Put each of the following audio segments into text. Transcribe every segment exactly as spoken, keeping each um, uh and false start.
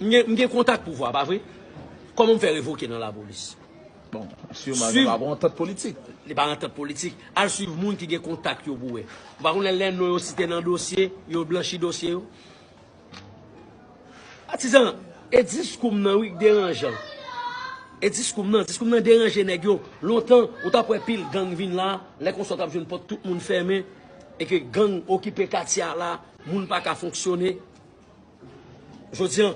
M gen, m gen kontak pouvwa, pa vre? Kòman m fè revoke nan lapolis? Bon, siman li pa antant politik. Li pa antant politik. Al swiv moun ki gen kontak yo pou wè. Ou pa konnen lè non yo site nan dosye, yo blanchi dosye yo? Patizan, e diskou m nan wi k deranjan. E diskou m nan, diskou m nan deranje nèg yo. Lontan, ou t ap wè pil gang vin la, lè konsa w t ap jwenn pòt tout moun fèmen, e ke gang okipe katye a la, moun pa ka fonksyone. Jodi a,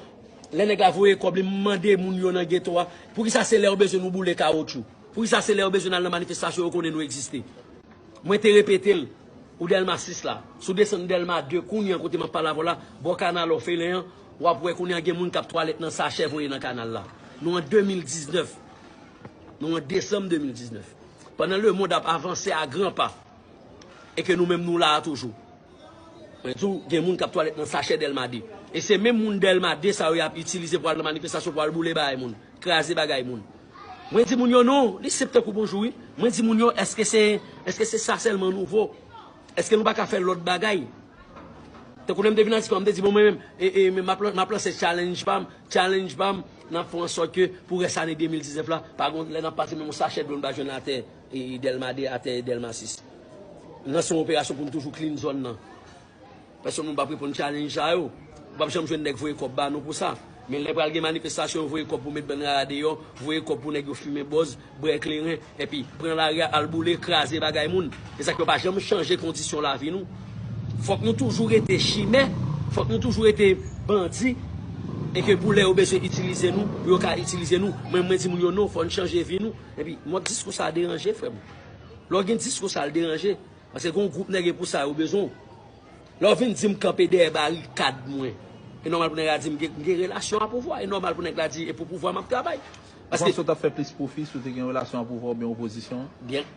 lè nèg la voye kòb li, m mande moun yo nan geto a, poukisa se lè yo bezwen nou boule kawotchou? Poukisa se lè yo bezwen n al nan manifestasyon yo konnen nou egziste? Mwen te repete l, ou Dèlma sis la, si w desann Dèlma de kounye a kote m ap pale avè w la, bò kanal òfelen an, w ap wè kounye a gen moun k ap twalèt nan sachè voye nan kanal la. Nou an de mil diznèf. Nou an desanm de mil diznèf. Pandan lemonn ap avanse a gran pa, e ke nou menm nou la a toujou. Mwen di w, gen moun k ap twalèt nan sachè Dèlma de. E se menm moun Dèlma de sa yo y ap itilize pou al nan manifestasyon, pou al boule bagay moun, kraze bagay moun. Mwen di moun yo non, li senp tankou bonjou wi. Mwen di moun yo, èske se, èske se sa sèlman nou vo? Èske nou pa ka fè lòt bagay? Tankou lè m te vin nan diskò, m te di, bon, mwen menm, e, e, m ap, m ap lanse challenge pa m, challenge pa m, n ap fè an sòt ke pou rès ane de mil diznèf la, pa gon lè n ap pase menm yon sachè dlo n pa jwenn atè, e, Dèlma de, atè Dèlma sis. N lanse yon operasyon pou n toujou clean zòn nan. Pèsonn moun p ap reponn challenge sa yo. Ou p ap janm jwenn nèg voye kòb ba nou pou sa. Men lè pral gen manifestasyon, yo voye kòb pou met bann rara deyò, voye kòb pou nèg yo fimen bòz, bwè kleren, epi pran lari a, al boule, kraze bagay moun. E sa k fè yo pa janm chanje kondisyon lavi nou. Fòk nou toujou rete chimè, fòk nou toujou rete bandi, e ke pou lè yo bezwen itilize nou, pou yo ka itilize nou. Mwen, mwen di moun yo non, fò n chanje vi nou. Epi, mòd diskou sa a deranje, frè m. Lè w gen diskou sa a, l deranje. Paske gen yon gwoup nèg e pou sa yo bezwen w. Lè w vin di m kanpe dèyè barikad mwen, e nòmal pou nèg la di m gen, m gen relasyon a pouvwa. E nòmal pou nèg la di e pou pouvwa m ap travay. Ou panse w t ap fè plis pwofi si w te gen relasyon a pouvwa oubyen opozisyon an? Byen.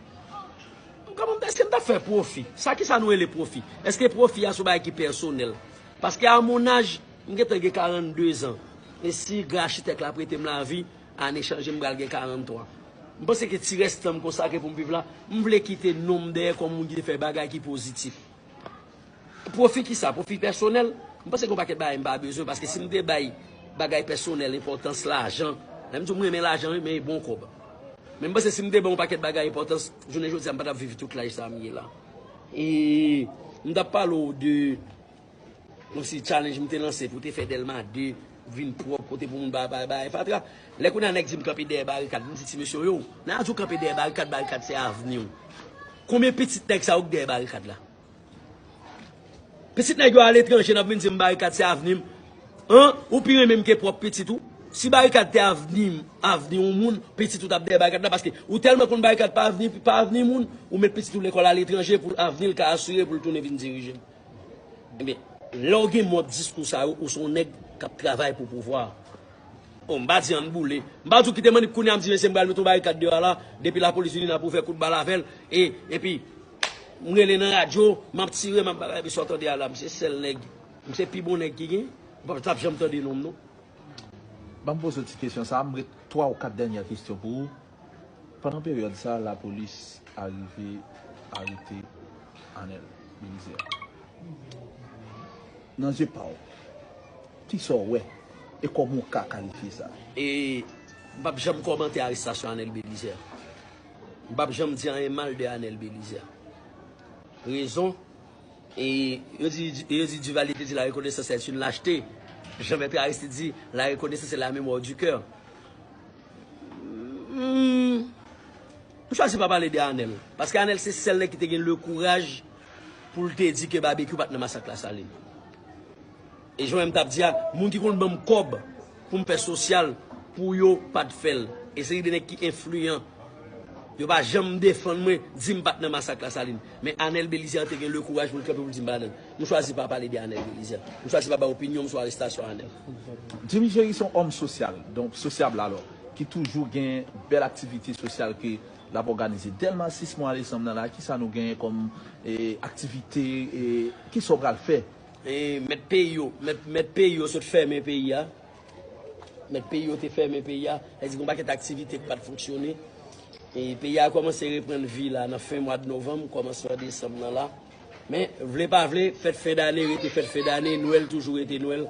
M kòman m, èske m t ap fè pwofi? Sa ki sa nou rele pwofi? Èske pwofi a se yon bagay ki pèsonèl? Paske a mon âge, m gentan gen karannde zan. E si gran achitèk la prete m lavi, ane chanje m pral gen karanntwa. M panse ke ti rès tan m konsakre pou m viv la, m vle kite non m dèyè kòm moun ki te fè bagay ki pozitif. Pwofi ki sa? Pwofi pèsonèl? M panse gen yon pakèt bagay m pa bezwen, paske si m te bay bagay pèsonèl enpòtans, lajan, lè m di w m renmen lajan wi, men e bon kòb. Men m panse si m te bay yon pakèt bagay enpòtans, jounen jodi a m pa t ap viv tout laj sa a m ye la. E m t ap pale w de yon ti challenge m te lanse pou te fè Dèlma de vin pwòp, kote pou moun pa bay bagay fatra. Lè kounye a nèg di m kanpe dèyè barikad, m di ti mesye yo, nan radyo kanpe dèyè barikad, barikad se avni w. Konbyen pitit nèg sa yo k dèyè barikad la? Pitit nèg yo aletranje n ap vin di m barikad se avni m. An, ou pi renmen m ke pwòp pitit ou? Si barikad te avni m, avni yon moun, pitit ou t ap dèyè barikad la, paske ou tèlman konn barikad pa avni, pa avni moun, ou met pitit ou lekòl aletranje pou avni l ka asire pou l tounen vin dirije. Ebyen, lè w gen mòd diskou sa yo, ou se yon nèg k ap travay pou pouvwa. O, m pa di ann boule. M pa di w kite Mannip kounye a, m di mesye m pral met yon barikad deyò a la, depi lapolis vini n ap ouvè kout bal avè l, e, epi, m rele nan radyo, m ap tire, m ap bagay, epi sa w tande a la, m se sèl nèg, m se pi bon nèg ki gen, ou pa t ap janm tande non m non. Ban m poze w ti kesyon sa a, m ret twa ou kat dènye kesyon pou ou. Pandan peryòd sa a, lapolis arive arete Anèl Belizaire. Nan zye pa w, kisa w wè e kòman w ka kalifye sa? E m p ap janm kòmante arestasyon Anèl Belizaire. M p ap janm di anyen mal de Anèl Belizaire. Rezon, e yo di, yo di Duvalier te di la reconnaissance est une lâcheté. Jean Bertrand Aristide di la reconnaissance est la mémoire du cœur. Hmm, m chwazi pa pale de Anèl. Paske Anèl se sèl nèg ki te gen le kouraj pou l te di ke Babekyou pa t nan masak Lasalin. E jan m t ap di a, moun ki konn ban m kòb pou m fè sosyal, pou yo pa t fè l. E seri de nèg ki enfliyan, yo pa janm defann mwen, di m pa t nan masak Lasalin. Men Anèl Belizaire te gen le kouraj pou l kanpe pou l di m pa ladan l. M chwazi pa pale de Anèl Belizaire. M chwazi pa bay opinyon m sou arestasyon Anèl. Jimmy Jerry se yon òm sosyal, donk sosyab alò, ki toujou gen bèl aktivite sosyal ke l ap òganize. Dèlma sis mwa desanm nan la, kisa nou genyen kòm, e, aktivite, e, kisa w pral fè? E, mèt peyi yo, mèt, mèt peyi yo sot fèmen peyi a. Mèt peyi yo te fèmen peyi a. Sa vle di gen yon pakèt aktivite ki pa t fonksyone. E peyi a kòmanse reprann vi la nan fen mwa de novanm, kòmansman desanm nan la. Men, vle pa vle, fèt fen dane rete fèt fen dane, Nwèl toujou rete Nwèl.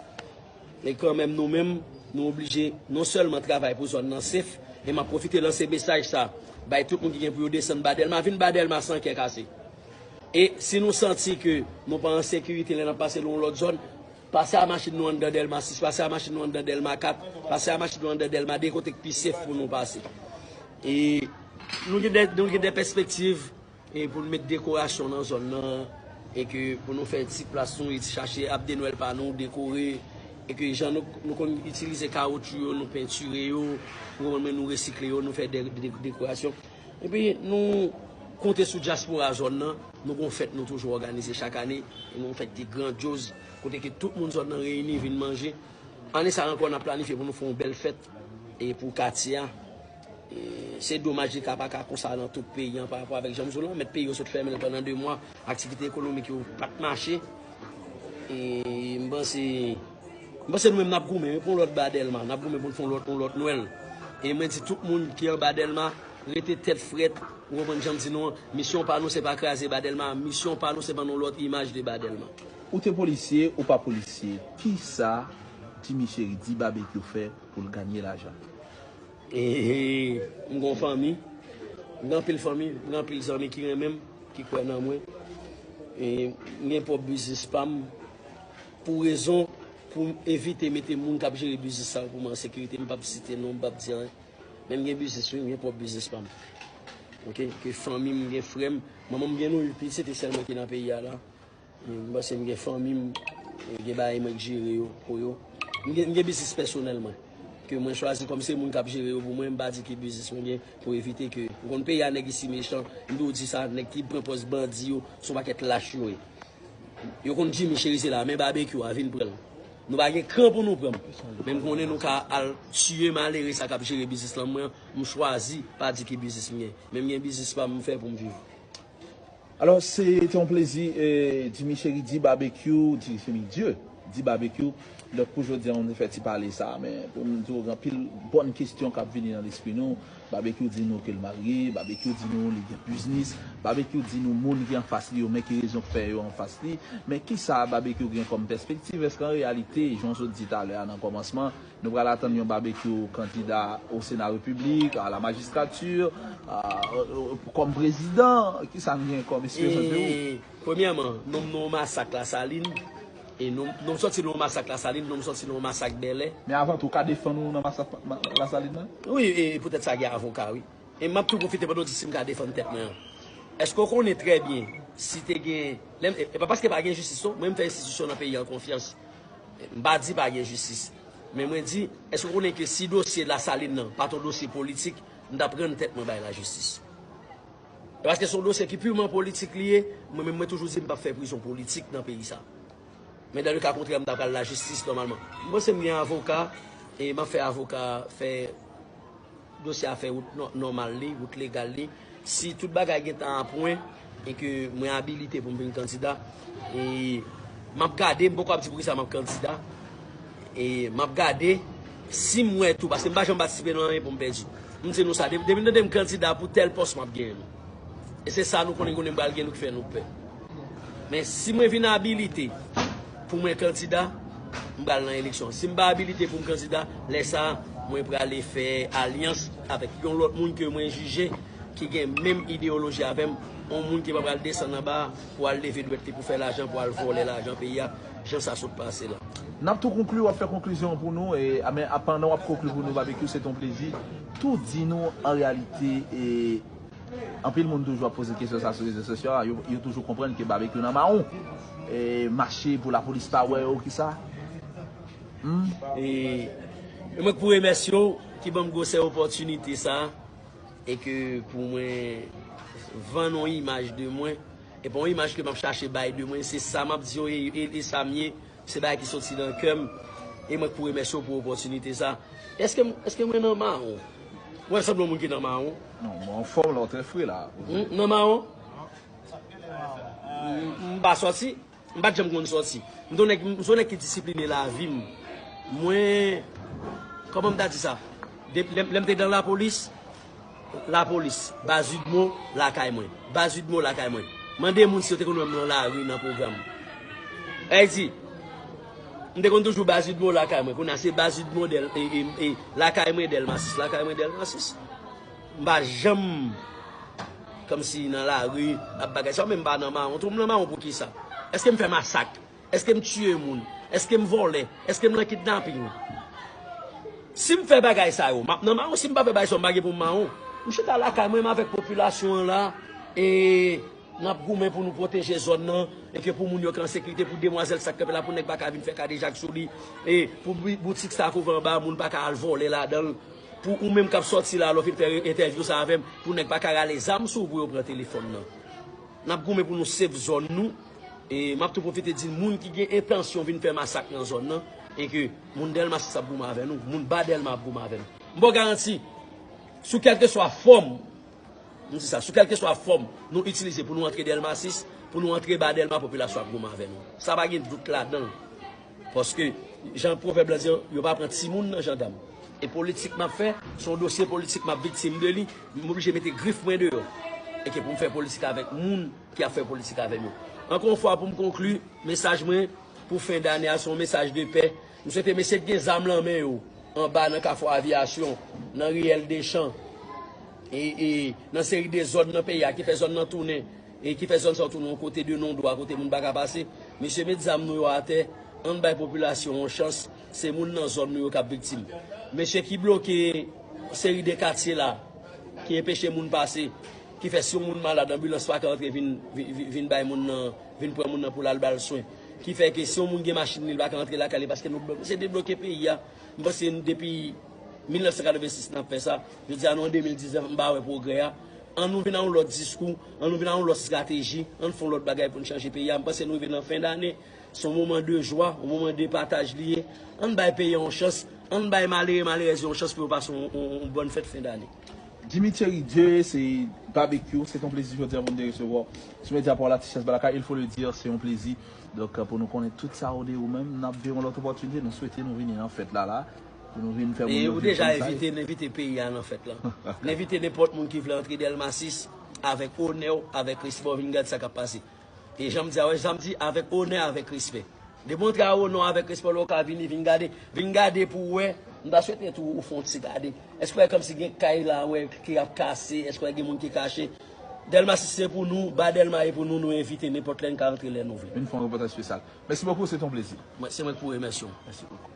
E kanmenm nou menm, nou oblije non sèlman travay pou zòn nan sef, e m ap pwofite lanse mesaj sa bay tout moun ki gen pou yo desann ba Dèlma, vin ba Dèlma san kè kase. E si nou santi ke nou pa an sekirite lè n ap pase nan yon lòt zòn, pase a machin nou anndan Dèlma sis, pase a machin nou anndan Dèlma kat, pase a machin nou anndan Dèlma de, kote k pi sef pou nou pase. E nou gen de, nou gen de pèspektiv e pou n met dekorasyon nan zòn nan, e ke pou nou fè ti plas nou, e ti chache ab de Nwèl pa nou dekore, e ke jan nou, nou konn itilize kawotchou yo, nou pentire yo, ou konprann mwen, nou resikle yo, nou fè de, de, dekorasyon. Epi nou konte sou dyaspora zòn nan, nou gon fèt nou toujou òganize chak ane, e nou fèt ki grandyoz, kote ke tout moun zòn nan reyini, vin manje. Ane sa a ankò, n ap planifye pou nou fè yon bèl fèt e pou katye a. E se domaj li ka pa ka konsa nan tout peyi an pa rapò avèk jan m di w lan. Mèt peyi yo sot fèmen l pandan de mwa, aktivite ekonomik yo pa t mache. E m panse, m panse nou menm n ap goumen, wi, pou yon lòt ba Dèlma, n ap goumen pou n fè yon lòt, yon lòt Nwèl. E mwen di tout moun ki anba Dèlma, rete tèt frèt, ou konprann jan m di nou an. Misyon pa nou, se pa kraze ba Dèlma. Misyon pa nou, se vann yon lòt imaj de ba Dèlma. Ou te polisye, ou pa polisye, kisa Jimmy Cheri di Babekyou fè pou l ganye lajan? E, e, m gon fanmi, m gen anpil fanmi, m gen anpil zanmi ki renmen m, ki kwè nan mwen. E, m gen pwòp biznis pa m. Pou rezon, pou m evite mete moun k ap jere biznis sa yo pou mwen an sekirite, m p ap site non, m p ap di anyen. Men m gen biznis, wi, m gen pwòp biznis pa m. Oke, ke fanmi m, m gen frè m, manman m gen nou uit pitit, se te sèl mwen ki nan peyi a la. M panse m gen fanmi m, gen bagay mwen k jere yo pou yo. M gen, m gen biznis pèsonèl mwen. Ke mwen chwazi kòm se moun k ap jere yo pou mwen, m pa di ki biznis mwen gen pou evite ke, ou konn peyi a nèg isi mechan, m toujou di sa, nèg ki pran pòz bandi yo, se yon pakèt lach yo ye. Yo konn Jimmy Cheri se la, men Babekyou a vin pran l. Nou pa gen kran pou nou pran m. Men m konnen nou ka al tiye malere sa k ap jere biznis lan mwen, m chwazi pa di ki biznis m gen. Men m gen biznis pa m, m fè pou m viv. Alò, se te yon plezi, e, Jimmy Cheri di Babekyou, di Jimmy Dieu, di Babekyou, lòt pou jodi a, nou te fè ti pale sa, men pou m di w, gen anpil bòn kesyon k ap vini nan lespri nou. Babekyou di nou ke l marye, Babekyou di nou li gen biznis, Babekyou di nou moun ki anfas li yo, men ki rezon k fè yo anfas li, men kisa Babekyou gen kòm pèspektiv? Èske an reyalite, jan w sot di talè a nan kòmansman, nou pral atann yon Babekyou kandida o Sena Repiblik, a la majistrati, a, kòm prezidan, kisa n gen kòm esperans de ou? E, premyèman, non m nan yon masak Lasalin, e non, non m sòti nan yon masak Lasalin, non m sòti nan yon masak Bèlè. Men avan tou, w ka defann ou nan masak ma-, Lasalin nan? Wi, e poutèt sa gen avoka, wi. E m ap tou pwofite pandan w di si m ka defann tèt mwen an. Èske w konnen trè byen si te gen, lè m, e pa paske pa gen jistis non, mwen m fè enstitisyon nan peyi an konfyans. M pa di pa gen jistis. Men mwen di, èske w konnen ke si dosye Lasalin nan pa t yon dosye politik, m t ap rann tèt mwen bay lajistis? E paske se yon dosye ki piman politik li ye, mwen menm mwen toujou di m p ap fè prizon politik nan peyi sa. Men dans le cas contraire, m ta pral lajistis nòmalman. M panse m gen avoka, e m ap fè avoka fè dosye a fè wout nò-, nòmal li, wout legal li. Si tout bagay gentan a pwen, e ke mwen abilite pou m vin kandida, e m ap gade, m poko ap di poukisa m ap kandida, e m ap gade si m wè tou, paske m pa janm patisipe nan anyen pou m pèdi. M di nou sa, depi, depi n tande m kandida pou tèl pòs, m ap genyen l. E se sa nou konnen, konnen m pral gen nou ki fè nou pè. Men si mwen vin abilite pou mwen kandida, m pral nan eleksyon. Si m pa abilite pou m kandida, lè sa a, mwen prale fè alyans avèk yon lòt moun ke mwen jije ki gen menm ideyoloji avè m, yon moun ki pa pral desann anba pou al leve dwèt li pou fè lajan, pou al vòlè lajan peyi a, jan sa sot pase la. N ap tou konkli, w ap fè konklizyon pou nou, e, a, men, a, pandan w ap konkli pou nou, Babekyou, se t on plezi. Tou di nou, an reyalite, e, anpil moun toujou ap poze kesyon sa sou rezo sosyo a, yo, yo toujou konprann ke Babekyou nan mawon. E, mache pou lapolis pa wè yo, kisa? Hmm? E, e mwen k pou remèsye w, ki ban m gwosè opòtinite sa, e ke pou mwen vann yon imaj de mwen, e pa yon imaj ke m ap chache bay de mwen, se sa m ap di yo, e, e, e sa m ye, se bagay ki soti nan kè m, e mwen k pou remèsye w pou opòtinite sa. Èske m, èske mwen nan mawon? Mwen sanble yon moun ki nan mawon. Non, mwen anfòm la, w trè fre la. Hmm, nan mawon? M, m pa sòti, m pa t janm konn sòti. M se yon nèg, m se yon nèg ki disipline lavi m. Mwen, kòman m ta di sa? De, lè, lè m te nan lapolis, lapolis, baz Udmo, lakay mwen. Baz Udmo, lakay mwen. Mande moun si yo te konn wè m nan lari, nan pwogram. Sa vle di, M te konn toujou Baz Widmore lakay mwen. Kounye a se Baz Widmore Dèl-, e, e, e, lakay mwen Dèlma sis, lakay mwen Dèlma sis. M pa janm kòmsi nan lari ap bagay sa, menm pa nan mawon. Tou m nan mawon pou kisa? Èske m fè masak? Èske m tiye moun? Èske m vòlè? Èske m nan kidnaping? Si m fè bagay sa yo, m ap nan mawon. Si m pa fè bagay sa yo, m pa gen pou m mawon. M chita lakay mwen, m avèk popilasyon an la. E N ap goumen pou nou pwoteje zòn nan, e ke pou moun yo ka an sekirite, pou demwazèl sa k kanpe la, pou nèg pa ka vin fè kadejak sou li, e pou bi-, boutik sa k ouvè anba, moun pa ka al vòlè ladan l, pou ou menm k ap sòti la, lè w fin fè entèvyou sa avè m, pou nèg pa ka rale zam sou ou pou yo pran telefòn nan. N ap goumen pou nou save zòn nou, e m ap tou pwofite di moun ki gen entansyon vin fè masak nan zòn nan, e ke moun Dèlma sis ap goumen avè nou, moun ba Dèlma ap goumen avè nou. M ba w garanti, sou kèlkeswa fòm, M di sa, sou kèlkeswa fòm nou itilize pou nou antre Dèlma sis, pou nou antre ba Dèlma, popilasyon ap goumen avè nou. Sa pa gen dout ladan l. Paske, jan pwovèb la di, yo pa pran timoun nan jandam. E politik m ap fè, se yon dosye politik m ap viktim de li, m oblije mete grif mwen deyò. E ke pou m fè politik avèk moun ki ap fè politik avè m yo. Ankò yon fwa, pou m konkli, mesaj mwen pou fen dane a, se yon mesaj de pè. M swete mesye ki gen zam lan men yo, anba nan Kafou Aviyasyon, nan riyèl Dechan, e, e nan seri de zòn nan peyi a, ki fè zòn nan tounen, e ki fè zòn sa yo tounen yon kote de non dwa, kote moun pa ka pase. Mesye, met zam nou yo atè, ann bay popilasyon yon chans, se moun nan zòn nou yo k ap viktim. Mesye ki bloke seri de katye la, ki enpeche moun pase, ki fè si yon moun malad, anbilans pa ka antre vin, vin, vin, vin bay moun nan, vin pran moun nan pou l al ba l swen. Ki fè ke si yon moun gen machin li, li pa ka antre lakay li paske nou blòk-, se debloke peyi a. M panse n-, depi mil nèf san katrevensis n ap fè sa. Jodi a nou an de mil diznèf, m pa wè pwogrè a. An nou vin a yon lòt diskou, an nou vin a yon lòt estrateji, an n fè yon lòt bagay pou n chanje peyi a. M panse nou rive nan fen dane. Se yon moman de jwa, yon moman de pataj li ye. Ann bay peyi a yon chans, ann bay malere, malerèz yo yon chans pou yo pase yon, yon, yon bòn fèt fen dane. Jimmy Thierry Dieu, se Babekyou, se t on plezi jodi a pou n te resevwa w sou medya pa w la, Ti Chèz Balakay, il faut le dire, se yon plezi. Donk, pou nou konnen tout sa w de ou menm, n ap gen yon lòt opòtinite, nou swete nou vini nan fèt la, la, pou nou vin fè moun yo viv kòm sa ye. E ou deja envite n envite peyi a nan fèt la. N envite nenpòt moun ki vle antre Dèlma sis, avèk onè w, avèk respè w, vin gad sa k ap pase. E jan m di a, wè, jan m di, avèk onè, avèk respè. Depi w antre a onè w, avèk respè w, lè w ka vini, vin gade, vin gade pou w wè. M ta swete tou ou fè yon ti gade. Èske w wè kòmsi gen kay la, wè, ki ap kase? Èske w wè gen moun ki kache? Dèlma sis se pou nou, ba Dèlma ye pou nou, nou envite nenpòt lè n ka antre lè nou vle. Vin fè yon repòtaj espesyal. Mèsi bokou, se t on plezi. Mwen, se mwen k pou remèsye w. Mèsi bokou.